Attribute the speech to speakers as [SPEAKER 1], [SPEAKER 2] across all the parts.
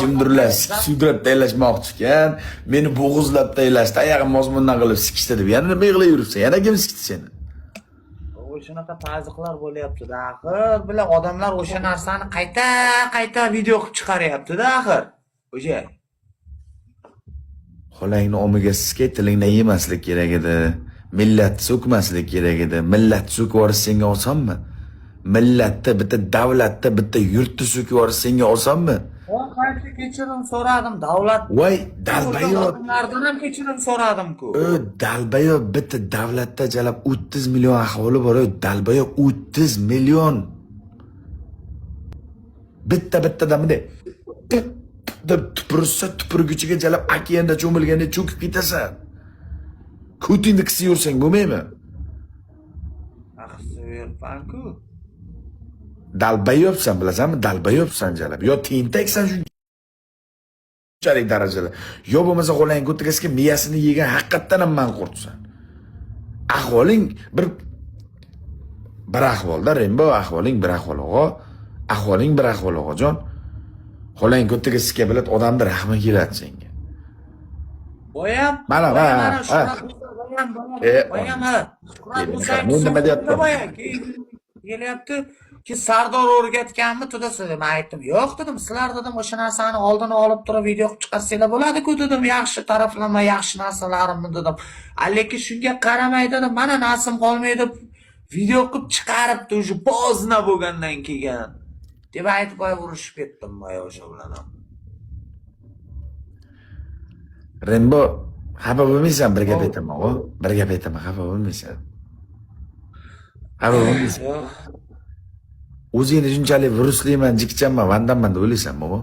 [SPEAKER 1] kimdirlar sudrab taylashmoqchi ekan, meni bo'g'izlab taylashdi, oyog'im ozmondan qilib sikishdi deb. Yana nima yig'lab yuribsan? Yana kim sikdi seni?
[SPEAKER 2] Shunaqa taziqlar bo'lyapti-da axir. Bilan odamlar o'sha narsani qayta-qayta video qilib chiqaryapti-da axir. O'sha.
[SPEAKER 1] Xolangni omiga sikay, tilingdan yemaslik kerak edi. Millatni so'kmaslik kerak edi. Millatni so'kib yuborish senga osonmi? Millatni, bitta davlatni, bitta yurtni so'kib yuborish senga osonmi?
[SPEAKER 2] Qancha kechirim so'radim davlat.
[SPEAKER 1] Voy, долбоёб.
[SPEAKER 2] Odamlardan ham kechirim so'radim-ku.
[SPEAKER 1] Ö, долбоёб, bitta davlatda jalab 30 million aholi bor, ö, долбоёб, 30 million. Bitta bittadan bunday deb tupursa, tupurguchiga jalab okeanda cho'milganda cho'kib ketasan. Ko'tingni qisib yursang bo'lmaymi?
[SPEAKER 2] Axir yuribman-ku.
[SPEAKER 1] Долбоёб san, bilasanmi? Долбоёб san jalab. Yo tentaksan shunchalik darajada. Yo bo'lmasa qo'lang ko'tagasiga miyasini yegan haqiqatdan ham manqurtsan. Ahvoling bir ahvolda, Rembo, ahvoling bir ahvol, og'a. Ahvoling bir ahvol, og'ajon. Xolang ko'taga sikka biladi, odamni rahmi keladi senga.
[SPEAKER 2] Boyam,
[SPEAKER 1] Mana,
[SPEAKER 2] boyam
[SPEAKER 1] mana,
[SPEAKER 2] mana
[SPEAKER 1] ha.
[SPEAKER 2] Shuhrat Musa, boyam, boyam, boyam, ha. Shuhrat Musa
[SPEAKER 1] Men nima deyapman?
[SPEAKER 2] Boya keyin kelyapti ki Sardor o'rgatganmi tudasi, men aytdim, yo'q dedim, sizlar dedim o'sha narsani oldini olib turib video qilib chiqarsanglar bo'ladi-ku dedim, yaxshi taraflama, yaxshi narsalarimni dedim. Lekin shunga qaramay dedim, mana nasim qolmay deb video qilib chiqaribdi уже поздно bo'lgandan keyin. Deb aytib boya urushib ketdim boya o'sha bilan ham.
[SPEAKER 1] Rembo, xafa bo'lmaysan, bir gap aytaman, og'a. Bir gap aytaman, xafa bo'lmaysan. Xafa bo'lmaysan.
[SPEAKER 2] Yo'q.
[SPEAKER 1] O'zingni shunchalik virusliman, jikchanman, vandamman deb o'ylaysan, bobo?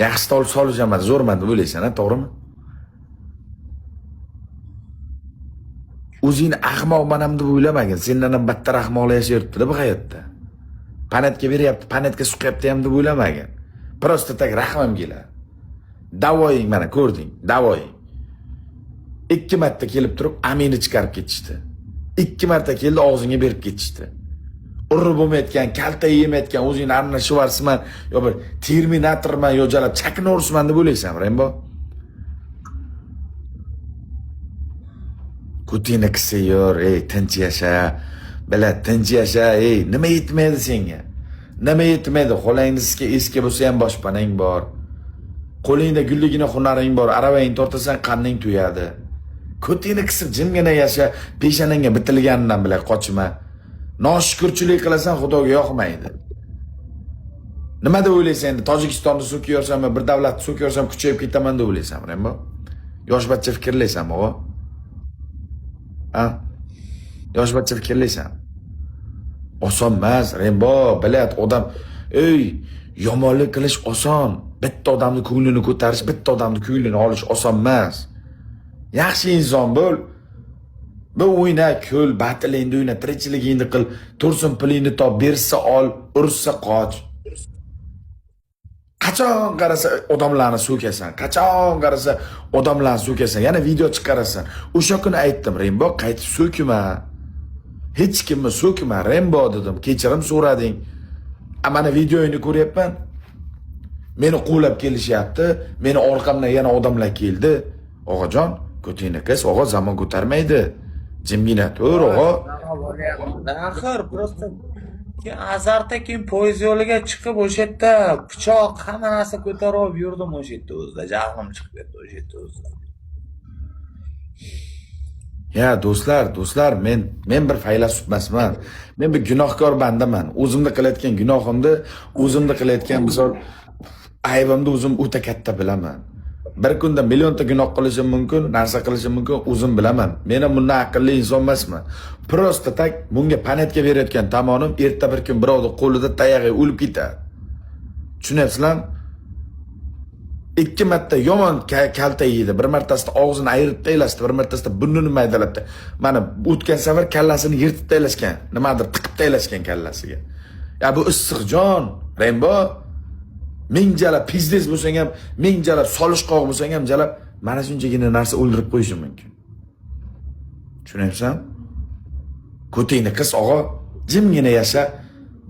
[SPEAKER 1] Yaxshi tol solishaman, zo'rman deb o'ylaysan, ha, to'g'rimi? O'zingni ahmoqman ham deb o'ylamagin. Sendan ham battar ahmoqlar yashayapti-da bu hayotda. Panatga beryapti, panatga suqyapti ham deb o'ylamagin. Просто так rahmim keladi. Davoying mana ko'rding, davoying. 2 marta kelib turib amini chiqarib ketishdi. 2 marta keldi, og'zingga berib ketishdi. Urib bo'lmayotgan, kalta yemayotgan, o'zingni Arnold Shvartsman yo bir Terminatorman yo jalab Chak Norrisman deb o'ylaysan, Rembo? Ko'tingni qisib yur, ey, tinch yasha. Bila, tinch yasha, ey, nima yetmaydi senga? Nima yetmaydi? Xolangni sizga eski bo'lsa ham boshpanang bor. Qo'lingda gulligina hunaring bor, aravangni tortasan, qanning to'yadi. Ko'tingni qisib jimgina yasha, peshonangga bitilganidan bila qochma. Noshukurchilik qilasan, Xudoga yoqmaydi. Nima deb o'ylaysan endi? Tojikistonni so'kib yorsam, bir davlatni so'kib yorsam kuchayib ketaman deb o'ylaysan, Rembo? Yosh bachcha fikrlaysan, og'a? Ha? Yosh bachcha fikrlaysan. Oson emas, Rembo, bilat, odam, ey, yomonlik qilish oson. Bitta odamni ko'nglini ko'tarish, bitta odamni ko'nglini olish oson emas. Yaxshi inson bo'l. Bu o'yna, kul, batilingni o'yna, tirikchiligingni qil, tursin pulingni top, bersa ol, ursa qoch. Qachon qarasa odamlarni so'kasan, qachon qarasa odamlarni so'kasan, yana video chiqarasan. O'sha kuni aytdim, Rembo, qaytib so'kma. Hech kimni so'kma, Rembo dedim, kechirim so'rading. A mana videoyini ko'ryapman. Meni quvlab kelishyapti, meni orqamdan yana odamlar keldi. Og'ajon, ko'tingni qis, og'a, zamon ko'tarmaydi. Jimgina tur, og'a.
[SPEAKER 2] Axir, просто azarda keyin poyezd yo'liga chiqib o'sha yerda pichoq hamma narsa ko'tarib olib yurdim o'sha yerda o'zida. Jahlim chiqib ketdi o'sha yerda o'zida.
[SPEAKER 1] Ya do'stlar, do'stlar, men bir faylasuf emasman. Men bir gunohkor bandaman. O'zimni qilayotgan gunohimni, o'zimni qilayotgan misol aybimni o'zim o'ta katta bilaman. Bir kunda millionta gunoh qilishim mumkin, narsa qilishim mumkin, o'zim bilaman. Men ham bundan aqlli inson emasman. Просто так bunga panetga berayotgan tomonim erta bir kun birovni qo'lida tayog'i o'lib ketadi. Tushunyapsizlarmi? 2 marta yomon kalta yedi. Bir martasida og'zini ayirib taylashdi, bir martasida burnini maydalabdi. Mana o'tgan safar kallasini yirtib taylashgan, nimadir tiqib taylashgan kallasiga. Ya bu issiq jon, Rembo. Ming jalab пиздец bo'lsang ham, ming jalab solishqoq bo'lsang ham jalab mana shunchagina narsa o'ldirib qo'yishi mumkin. Tushunyapsan? Ko'tingni qis, og'a, jimgina yasha.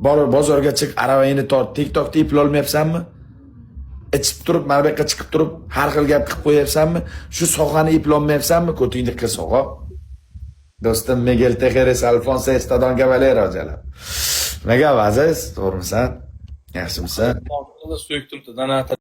[SPEAKER 1] Bor, bozorga chiq, aravangni tort, TikTokda eplolmayapsanmi? Ichib turib, mana bu yoqqa chiqib turib, har xil gap qilib qo'yapsanmi? Shu sohani eplolmayapsanmi? Ko'tingni qis, og'a. Do'stim Miguel Tejeres, Alfonso Estadon Caballero jalab. Nima gap, aziz? To'g'rimisan? Yaxshimisan?
[SPEAKER 3] So'kib turibdi, donat.